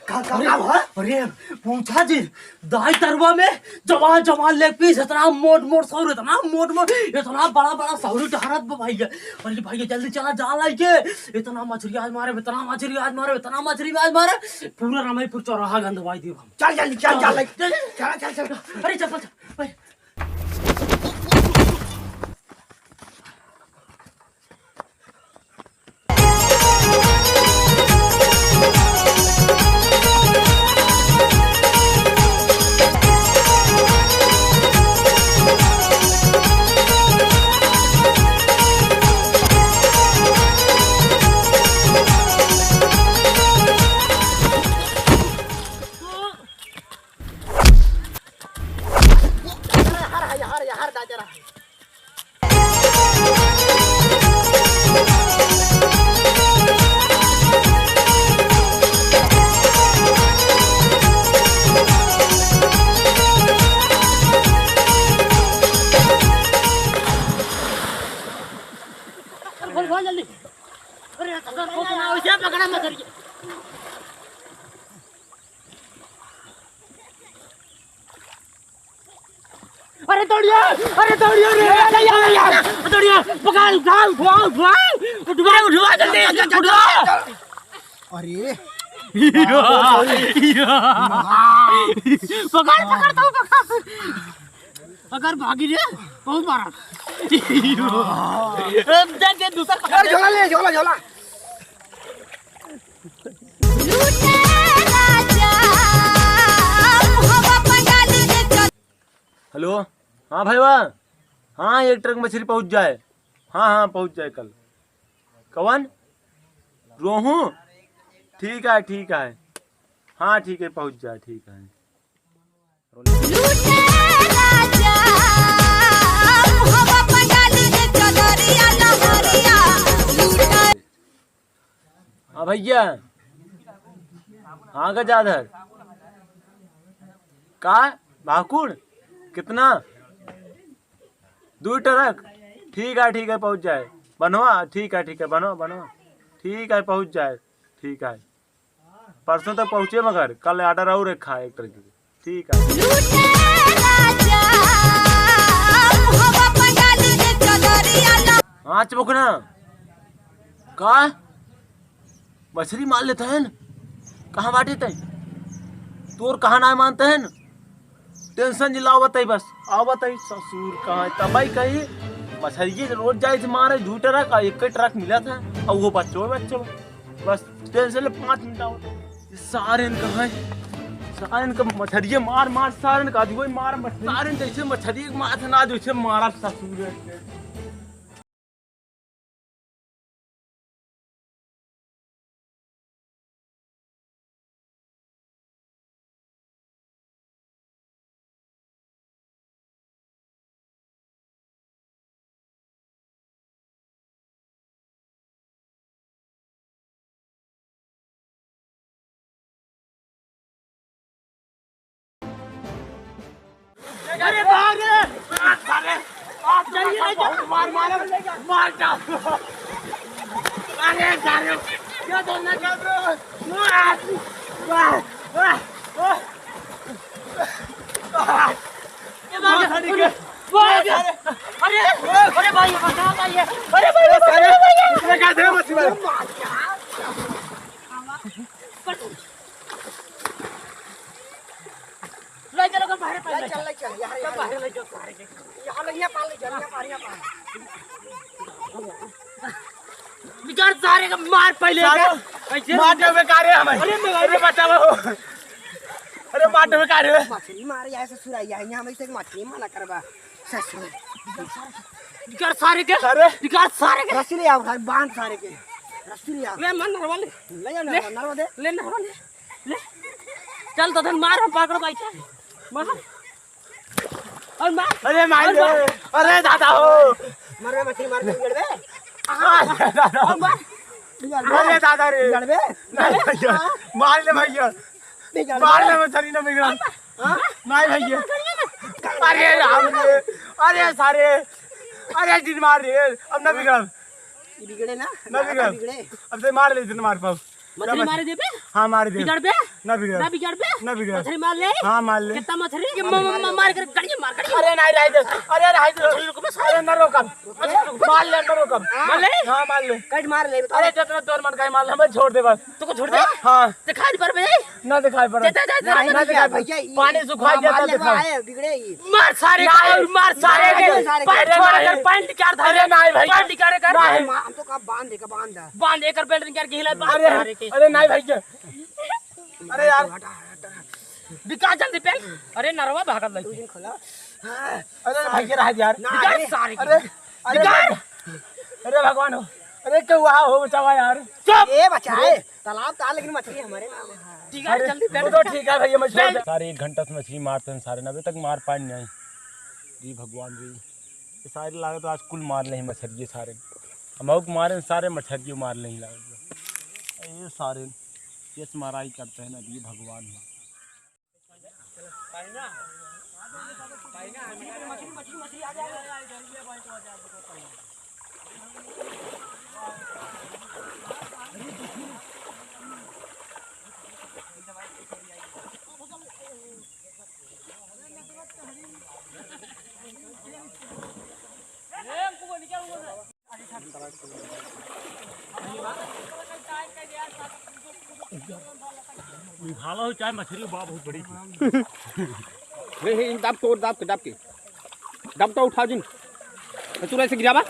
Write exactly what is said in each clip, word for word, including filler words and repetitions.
का, का, अरे, का हुआ? अरे, पूछा जी, दाई तरवा में जवान, जवान लेग पीस, इतना मोट, मोट सौर, इतना मोट, मोट, इतना बड़ा, बड़ा सौर टहरत बा भैया। अरे भैया, जल्दी चला, जाल लाइके, इतना मछरी आज मारे, इतना मछरी आज मारे, इतना मछरी आज मारे, पूरा रमईपुर चौराहा गंधवाई देब हम। चल, जल्दी, चल, चल, चल, चल, चल, चल, चल। अरे, चल, चल, चल, भाई। खोल, खोल जल्दी। अरे, पकड़, पकड़, पकड़, पकड़, पकड़। अरे दौड़िया, अरे दौड़िया रे, अरे यार, यार, दौड़िया, पकड़, उठा, उठा, उठा, उठा, उठा, जल्दी, जल्दी, उठा। अरे। पकड़, पकड़, तू पकड़। अगर भागी रे, बहुत मारा। दे, दे, दूसरा पकड़ अरे दे। झोला ले, झोला, झोला। लूटे राजा, मुहवा पर डाली के चल। हेलो, हाँ भाईवा, हाँ, एक ट्रक मछली पहुँच जाए। हाँ, हाँ, पहुँच जाए कल। कवन? रोहू? ठीक है, ठीक है। हाँ, ठीक है, पहुँच जाए, ठीक है। लूटे राजा, मुहवा पर डाली के चदरिया लहरिया। लूटे। हाँ भैया। हाँ गजाधर। का? भाकुड़? कितना? दुइ ट्रक? ठीक है, ठीक है, पहुँच जाए। बनवा? ठीक है, ठीक है, बनवा, बनवा। ठीक है, पहुँच जाए। ठीक है। परसों तक पहुँचे, मगर कल order और रखा है एक ट्रक की। ठीक है। लूटे राजा, मुहवा पर डाली के चदरिया ला। हाँ, चबुकना। का? मछरी मार लेत हन? कहाँ बाटे तै? तोर कहा नाय मानत हन? Tension जिलावत है बस, आवत है ससुर कहाँ है, तबाही कहीं। मछरिये रोज जाए थे मारे, दुइ ट्रक, एक ट्रक मिला था, और वो बच्चो, बच्चो। बस tension ले पाँच मिनट आवत है। सारेन कहाँ है? सारेन का मछरिये मार, मार, सारेन का आदमी मार, मछरी। सारेन जैसे मछरिये मार था ना, जैसे मारा ससुर है। अरे बाप रे! अरे, अरे, अरे, बहुत मार, मार, मार डाल। अरे, सारे, क्या करना चाहते हो? मार, मार, मार, मार। ये बाप रे, अरे, अरे, अरे भाई, बचाओ भाई, अरे भाई, अरे बचाओ भाई। इसमें क्या थे, मछली वाले? ले चलो, कम बाहर पार ले चल, ले चल, यहाँ, यहाँ, बाहर ले जाओ सारे के। यहाँ ले, यहाँ पार ले चल, यहाँ पार, यहाँ पार। निकाल सारे का, मार पहले सारे का। ऐसे मार दे बेकार है हमें। अरे मैं अरे बचाओ। अरे मार दे बेकार है। मछली मार, यहाँ से सुराई है, यहाँ में से मछली माना करबा। ससुर। निकाल सारे के। अरे। निकाल सारे के। रस्सी ले आओ, भाई, बांध सारे के। रस्सी ले आओ। ले, मन नरवा ले। ले जा, ले। नरवा, नरवा दे। ले, नरवा ले। ले। चल, ददन मार, हम पकड़ बैठे। मार। और मार। अरे, मार और दे। मार। अरे, दादा हो। मार रे, मछली मार, बिगड़ बे। अरे, दादा। और मार। बिगड़ बे। अरे, दादा रे। बिगड़ बे। नहीं, भैया। हाँ। मार ले, भैया। बिगड़ मार बे। ले, मछली ना बिगड़। हाँ? नहीं भैया। अरे राम रे, अरे सारे, अरे जिन मार रे, अब ना बिगड़ब। बिगड़े ना, ना बिगड़ब। बिगड़े। अब से मार ले, जिन मार पाओ। मछरी मारे देबे? हाँ, मारे देबे। बिगड़बे? ना बिगड़। ना बिगड़बे? ना बिगड़। मछरी मार ले? हाँ, मार ले। कितना मछरी? ये म-, म-, म-, मार कर गड़िया मार, गड़िया। अरे, नहीं, रह दे। अरे, रह दे। मछरी रुक, मछरी। अरे, ना रोकब। मछरी रुक। मार ले, ना रोकब। मार ले? हाँ, मार ले। कट मार ले, बताओ। अरे, जितना तोर मन का है, मार ले, हमें छोड़ दे बस। तो को छोड़ दे? हाँ। दिखाई पर बे? ना दिखाई पड़े। दे, दे, दे, दे। नहीं, ना नहीं, दिखाई पड़े। भैया, ये पानी सुखा गया, ना दिखाई। है, बिगड़े ही। मार सारे का, नहीं। और मार सारे नहीं, के। सारे के। पैंट अरे मार कर, नहीं। पैंट निकाल, अरे नहीं भाई। पैंट निकाल कर। नहीं। मार, हम तो कहा बांध दे, का बांध दे। बांध, एकर पैंट निकाल के हिला, बांध अरे, सारे के। अरे नहीं भैया। अरे यार। हटा, हटा। निकाल जल्दी पैंट। अरे नरवा भागल लगी। अरे भैया, रह यार। निकाल सारे के। अरे, अरे निकाल। भाई। अरे भगवान हो। अरे क्यों हुआ हो बचावा यार। चुप। ए बचा, ए, तालाब का, लेकिन मछली हमारे नाम है। ठीक है, अरे, जल्दी वो तो ठीक है भैया, मैं छोड़ दे। सारे एक घंटा से मछली मारते हैं सारे, अबे तक मार पाए नहीं। जी भगवान जी, ये सारे लागत आज कुल मार ले मछरिये सारे। हम अउक मारे सारे मछरिये मार ले लागत। ये सारे, ये माराई करते हैं ना, ये भगवान है। भाला हो चाहे मछरी, बा बहुत बड़ी थी। हे, हे, इन दाब तोड़, दाब के, दाब के। दाब तो उठा जिन। तो तू ऐसे गिरावा।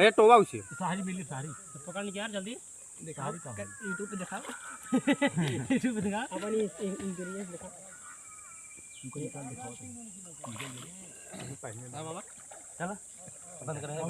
ए, टोवा उसे। सारी मिली, सारी। तो पकड़ के यार, जल्दी। दिखाओ, सारी कहाँ है? YouTube पे दिखाओ। YouTube पे दिखा। अपन इस, इस, इस जरिए से दिखा। इनको निकाल दिखाओ तुम। हाँ, बाबा। चलो, बंद करें।